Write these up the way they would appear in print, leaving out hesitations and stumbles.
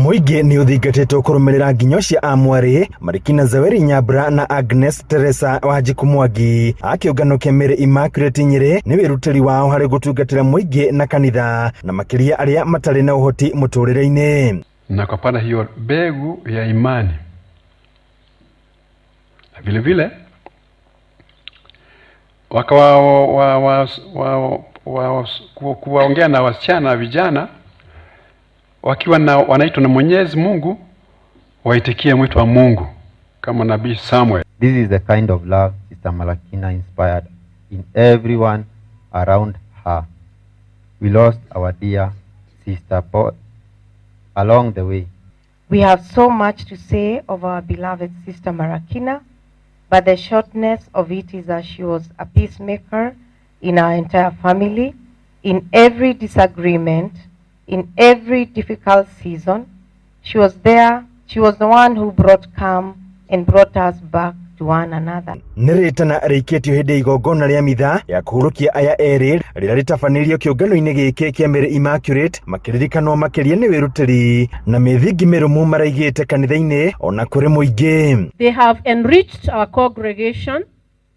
Mũingĩ nĩ ũthingatĩtwo kũrũmĩrĩra nginyo cia amwarĩ Marikina Zaweri Nyambura na Agnes Teresa Wanjiku Mwangi a kĩũngano kĩa Mary Immaculate Nyĩrĩ nĩ wĩrutĩri wao harĩ gũtungatĩra mũingĩ na kanitha na makĩria arĩa matarĩ na ũhoti mũtũrĩre-inĩ. Na kupanda hiyo mbegu ya imani na vile vile wakawa wa, wa, wa, wa, kuwaongea na wasichana vijana wakiwa na wanaitwa na Mwenyezi Mungu waitikie mwito wa Mungu kama nabii Samuel. This is the kind of love Sister Malakina inspired in everyone around her. We lost our dear sister Paul along the way. We have so much to say of our beloved sister Marakina, but the shortness of it is that she was a peacemaker in our entire family, in every disagreement, in every difficult season. She was there. She was the one who brought calm and brought us back to one another. Nĩ rĩtana rĩikĩtio hĩndĩ ya igongona rĩa mitha ya kũhurũkia aya erĩ rĩrĩa rĩtabanĩirio kĩũngano-inĩ gĩkĩ kĩa Mary Immaculate makĩririkanwo makĩria nĩ wĩrutĩri na mĩthingi mĩrũmu maraigĩte kanitha-inĩ ona kũrĩ mũingĩ. They have enriched our congregation,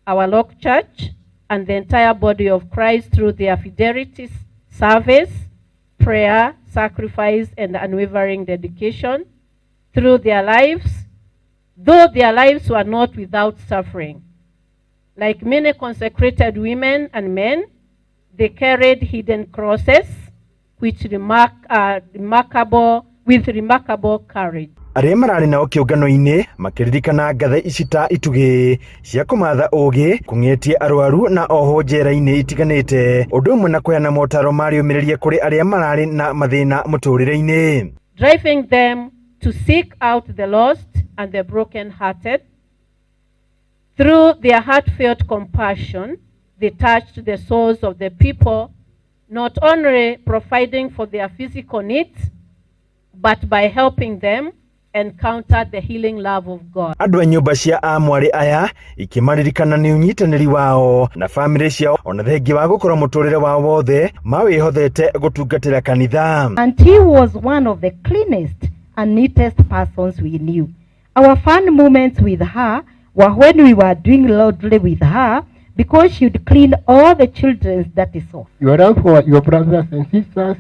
our local church, and the entire body of Christ through their fidelity, service, prayer, sacrifice, and unwavering dedication through their lives, though their lives were not without suffering. Like many consecrated women and men, they carried hidden crosses, which remarkable, with remarkable courage. Arĩa mararĩ nao kĩũngano-inĩ makĩririkana ngathe ici ta itugĩ cia kũmatha ũgĩ, kũng'etia arwaru na ohwo njera-inĩ itiganĩte, ũndũ ũmwe na kũheana motaro marĩũmĩrĩria kũrĩ arĩa mararĩ na mathĩna mũtũrĩre-inĩ. Driving them to seek out the lost and the broken-hearted. Through their heartfelt compassion, they touched the souls of the people, not only providing for their physical needs, but by helping them encounter the healing love of God. Andũ a nyũmba cia amwarĩ aya ikĩmaririkana nĩ ũnyitanĩri wao na bamĩrĩ ciao ona thengia wa gũkorwo mũtũrĩre wao wothe mawĩhothete gũtungatĩra kanitha. And he was one of the cleanest and neatest persons we knew. Our fun moments with her were when we were doing laundry with her, because she would clean all the children's dirty socks. Your love for your brothers and sisters,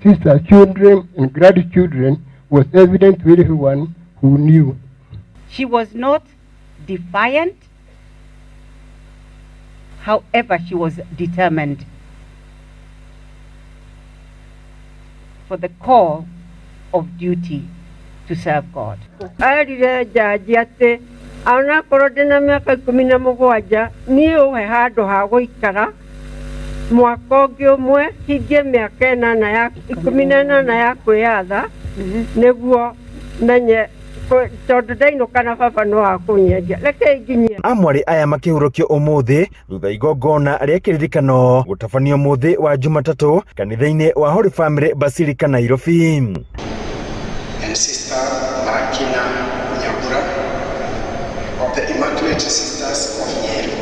sisters, children, and grandchildren was evident to everyone who knew. She was not defiant. However, she was determined for the call of duty to serve God. Erire njanji atĩ onakorwo ndĩna mĩaka 17 niĩ ũhe handũ ha gũikara mwaka ũngĩ ũmwe hingie mĩaka ĩnana ya 18 ya kwĩyatha nĩguo menye tondũ ndainũka na baba no akũnyendia reke nginyie. Amwarĩ aya makĩhurũkio ũmũthĩ thutha igongona rĩa kĩririkano gũtabanio mũthĩ wa Jumatatũ kanitha-inĩ wa Holy Family Basilica Nairobi. And Sister Marakina Nyambura of the Immaculate Sisters of Nyeri,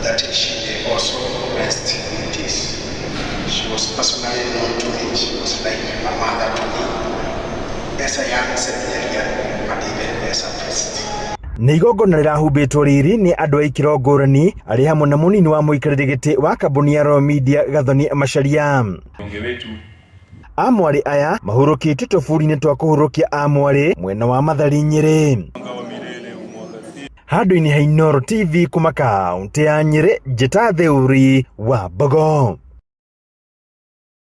that she may also rest in peace. She was personally known to me. She was like a mother to me as a young seminarian and even as a priest. Nĩ igongona rĩrahumbĩtwo riri nĩ andũ a ikĩro ngũrani arĩ hamwe na mũnini wa mũikarĩri gĩtĩ wa kambuni ya Royal Media Gathoni Macharia. Amwarĩ aya mahurũkĩtio tũburi-inĩ twa kũhurũkia amwarĩ mwena wa Mathari Nyĩrĩ. Handũ-inĩ ha Inooro TV kuma kaũntĩ ya Nyĩrĩ, njĩta Theuri wa Mbogo.